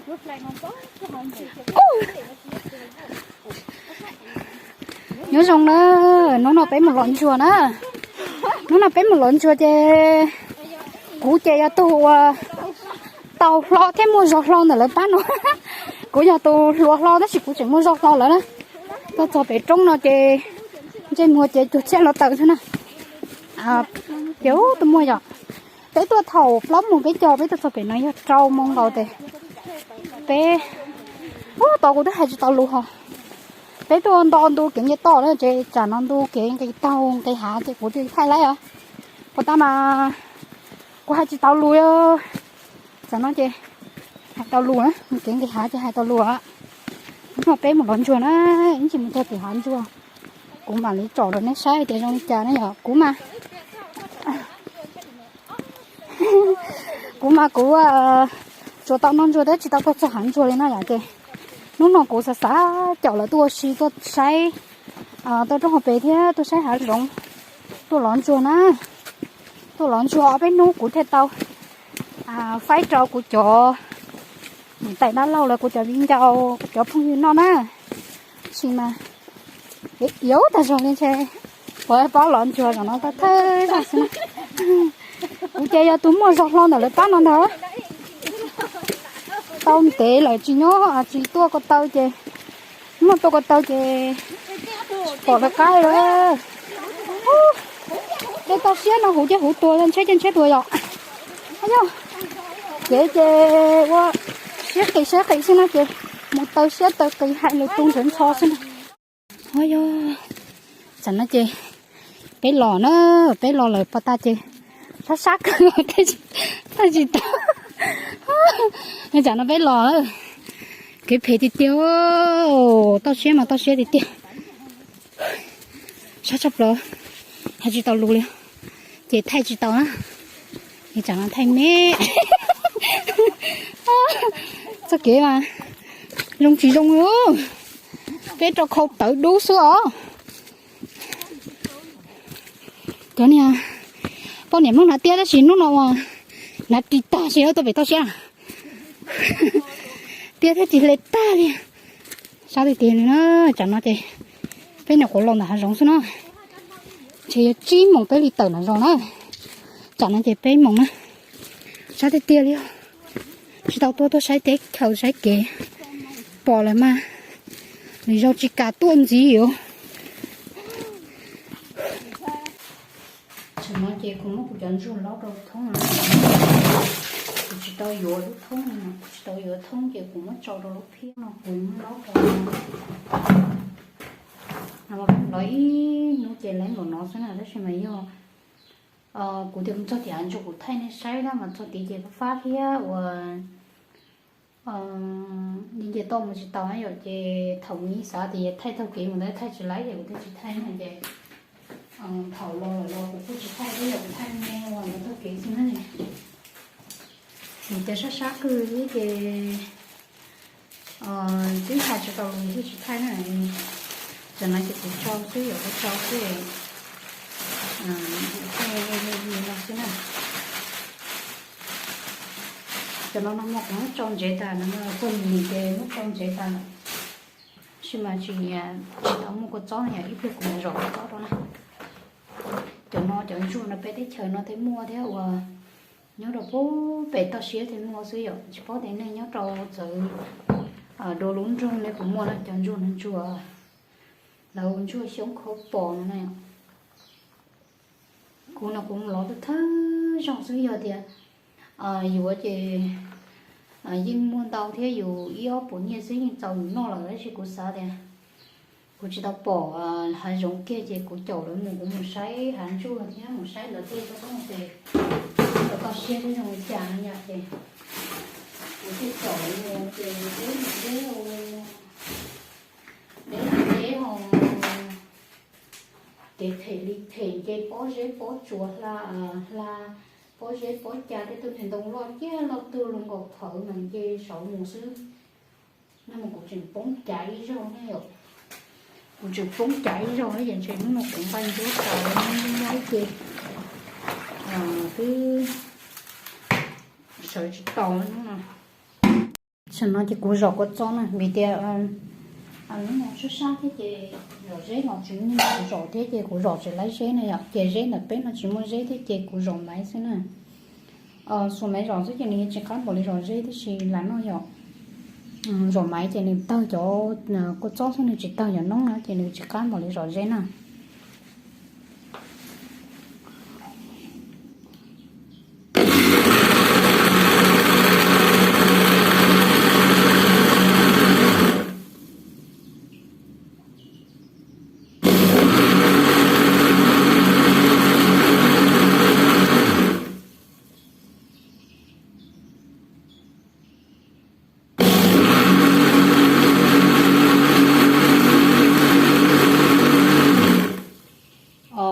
Nyob zoo na, hnub no peb mus lov ntsuag na. Hnub no peb mus lov ntsuag ces kuv ces yog tus uas tau hlo thiab muaj zog hlo ntawm lawv pab no. Kuv yog tus hluas hlo tab sis kuv tseem muaj zog hlo lawm na. Tuaj txog pem roob no ces ntsej muag ces cuag tsiaj hluav taws xwb na. Ces ub, tuaj muaj yom. Peb tuaj thaum plaub moos peb caug, peb tuaj txog pem no yog rau moo nkaus tes. Peb, ub, tau kuv twb hais tsis tau lus hos. Peb tuaj nto ntu kev nce toj na ces tsam no ntu kev nqis taug nqis hav ces kuv thiaj thaij laib os. Puas tas mas kuv hais tsis tau lus. Tsam no ces hais tau lus na, mus kev nqis hav ces hais tau lus. Hnub no peb mus lov ntsuag na, ib ntsis mus txog tim hav ntsuag kuv mam li tsom rau nej saib tias zoo li cas na yom. Kuv mas, kuv mas kuv tsuas tau noj ntsuag thiab tsis tau tuaj txog hav ntsuag li no yom. Ces hnub no kuv xav xav caum lawv tuaj ua si tuaj saib, tuaj roob hauv pes thiab tuaj saib hav zoov, tuaj lov ntsuag na. Tuaj lov ntsuag ob peb hnub kuv thiaj tau faib rau kuv cov niam tais dab laug los kuv cov viv ncaus kuv cov phooj ywg noj na. Tab sis mas yuav tag zog li ntshe puas paub lov ntsuag zaum no tau thawj zaug xwb na. Kuv ces yog tus muaj zog hlo ntawm lawv pab no ntag. Tau ntev lawm tsis nyob tsis tuaj ko taw ces, muaj tuaj ko taw ces tsis pom lawv qab lawm. Dej toj siab no huv ces huv tuag yog ntshiab ces ntshiab tuag yom. Yog kev ces ua siab qis siab qis xwb no ces mus taw siab taw qis hais lus tu nrhawv ntsho xwb na. Yog tsam no ces peb los na, peb los lawm pas tas ces sab sab kawg, thaij tsis tau. Tsam no peb los, kev phem tiag tiag, toj siab mas toj siab tiag tiag. Sab tshaj plaws, hais tsis tau lus li, ces thaij tsis tau na. Es tsam no thaij me txoj kev mas zoo tsis zoo li. Peb rau khau tawv dub xwb os. Cov niag poj niam Hmoob hnav tiab tab sis hnub no hnav ris tag ces tuaj pem toj siab. Tiab thiab ris hle tag li. Sab tiag tiag li na. Tsam no ces peb nyuam qhuav los ntawm hav zoov xwb na. Ntshe yuav tsib moos peb li tawm nram zos na. Tsam no ces peb moos na. Sab tiag tiag li. Tsis tau tuaj tuaj saib teb chaws saib kev, pom lawm mas lwm zaug tsis kam tuaj ntxiv os. Tam no ces kuv muab kuv cov ntsuag laub rau thoob na. Kuv tsis tau yuav lub thoob no, kuv tsis tau yuav thoob ces kuv muab tso rau lub phiab no kuv muab laub rau. Los ib hnub ces laib npaum no xwb na tab sis mas yog kuv tias kuv txog tim hav ntsuag kuv thaij nej saib na mas txog tid ces fab fab thiab ua nce toj mus tsis tau na yom, ces thaum ub xav tias thaij taug kev mus ntawd thaij tsis laib ces kuv thiaj tsis thaij na ces thaum los lawm los kuv kuj tsis thaij thiab yom, kuv thaij me ua ntawd taug kev xwb na. Nws ces sab sab kawg li ces twb hais tsis tau lus thiaj tsis thaij na. Tam no ces kuv tso xwb yom, kuv tso xwb, thaij li no xwb na. Cov no no mas kuv muab tsau ntsev tas no, txog nim ces muab tsau ntsev tas lawm. Tab sis mas tsis, tsis tau muaj kua txob no yom, ib pliag kuv mam zom kua txob rau na. Cov no cov ntsuag no peb teb chaws no thiaj muaj thiab uas nyob rau pem toj siab thiaj muaj xwb yom, tsis paub tias nej nyob rau txawv dua lub nroog nej puas muaj na cov ntsuag no, ntsuag lawv ua ntsuag xyoob khaub pos no na. Kuv no kuv mus lov thawj zaug xwb, yog tias yuav ces yeej muaj ntau thiab, yus ib ob puas nyiaj xwb yeej txaus yus noj lawm, tab sis kuv xav tias kuv tsis tau pom hav zoov kiag ces kuv caum lawv mus, kuv mus saib hav ntsuag thiab mus saib lawv tej toj siab thiab zoo li cas no yom, ces kuv thiaj caum lawv mus ces deb li deb, deb li deb ho, ces phem li phem, nce pob zeb pob tsuas hla, hla pob zeb pob ca, tej tug niag ntoo loj ciaj loj tuag luag nkaus phawv mas nce saud mus xwb. No mas kuv tseem poob cav ib zaug ne yom, kuv tseem poob cav ib zaug na, ces ntshe hnub no kuv nqaij ntsuab tas lawm, nyob ib ce twb sawv tsis tau hnub no. Tam no ces kuv zom kua txob na vim tias lub no sab sab thiab ces zom zeb los tsis muaj neeg zom thiab ces kuv zom tsis laib zeb na yom, ces zeb ntawm peb no tsis muaj zeb thiab ces kuv zom maiv xwb na. Xuas maiv zom xwb ces nws yuav tsis qab npaum li zom zeb tib si lam noj yom. Zom maiv ces nws tawg cov kua txob xwb, nws tsis tawg cov noob na ces nws tsis qab npaum li zom zeb na.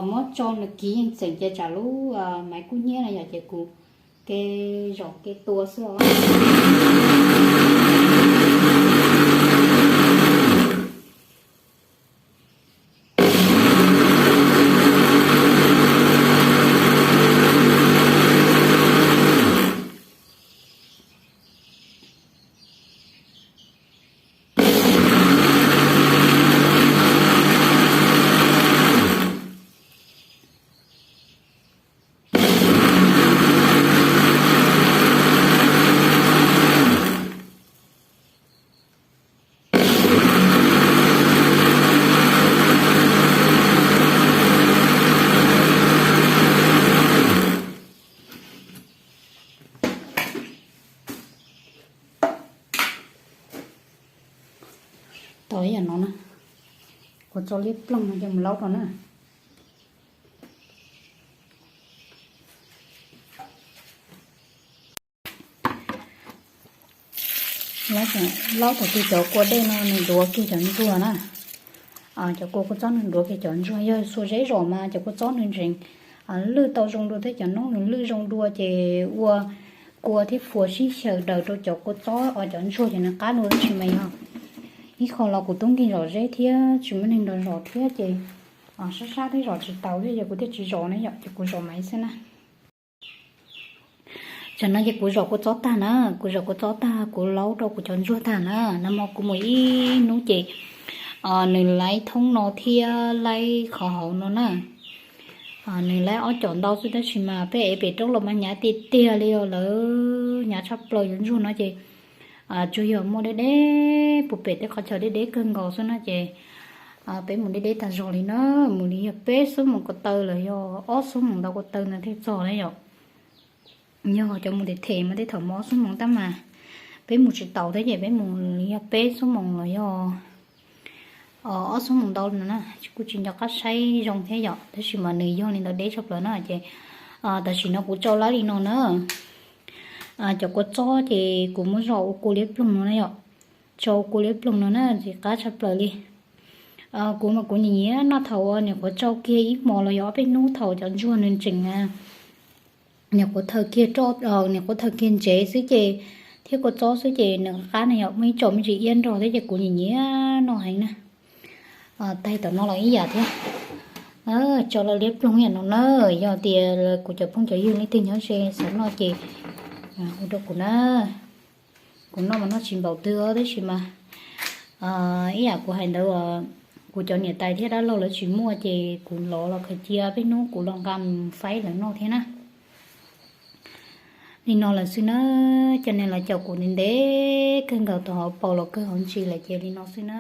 Muab tso nws kiv yeej txeem ces tsam lub maiv kub hnyiab na yom, ces kuv ke zom ke tua xwb os. Tau ib yam no na, kuv tso liab ploog no coj mus laub rau na. Laub thaum twg cov kua dej no nws duav kiag cov ntsuag na. Cov kua kua txob nws duav kiag cov ntsuag, yog xuas zeb zom mas cov kua txob nws tseem lwj tau zoo dua thiab, cov noob nws lwj zoo dua ces ua kua thiab fuas sib xyaw daws rau cov kua txob os, cov ntsuag ces nws qab dua tab sis mas yog ib qho los kuv tub nkeeg zom zeb thiab tsis muaj neeg nrog zom thiab ces sab sab thiab zom tsis taus thiab ces kuv thiaj tsis zom na yom, ces kuv zom maiv xwb na. Tsam no ces kuv zom kua txob tag na, kuv zom kua txob tag kuv laub rau kuv cov ntsuag tag na, nag hmo kuv mus ib hnub ces nws laib thoob no thiab laib qhov hauv no na. Nws laib ob com ntau xwb tab sis mas peb ev pem roob los mas hnyav tiag tiag li os, lawv hnyav tshaj plaws cov ntsuag no ces tsuas yog muaj deb deb puag pem tej qhov chaw deb deb kawg nkaus xwb na ces peb mus deb deb tag zog li na, mus li yog peb xuab moos ko taw los yog ob xuab moos ntau ko taw ntawd thiaj txog na yom. Yog cov mus them them mas tej thaum mus ob xuab moos tab mas peb mus tsis taus thiab ces peb mus li yog peb xuab moos los yog ob xuab moos ntau no na, kuj tsis nco qab saib zoo thiab yom, tab sis mas nws yog li ntawd deb tshaj plaws na ces tam sim no kuv tso laib li no na. Cov kua txob ces kuv muab zom ua kua liab ploog no na yom, tso ua kua liab ploog no na ces qab tshaj plaws li. Kuv mas kuv nyiam nyiam noj thaum uas nyuam qhuav tsau kiag ib hmos los yog ob peb hnub thaum cov ntsuag nws tseem nyuam qhuav thaws kiag, nyuam qhuav thaws kiag ntsev xwb ces thiab kua txob xwb ces nws qab na yom, muaj ib tsom me ntsis iab nrog thiab ces kuv nyiam nyiam noj heev na. Taig tom no los ib yam thiab. Tso lawv liab ploog ib yam no na, yog tias kuv cov phooj cov ywg leej twg nyob ze xav noj ces hu rau kuv na. Kuv noj mas noj tsis npaum twg tab sis mas ib yam kuv hais ntawd, kuv cov niam tais thiab dab laug lawv tsis muaj ces kuv lov los khaws cia, peb hnub kuv los nqa mus faib lawv noj thiab na. Li no lawm xwb na, cov niag lawv caum kuv ntev ntev kawg nkaus tau hauv paus los kawg hauv ntsis lawm ces li no xwb na.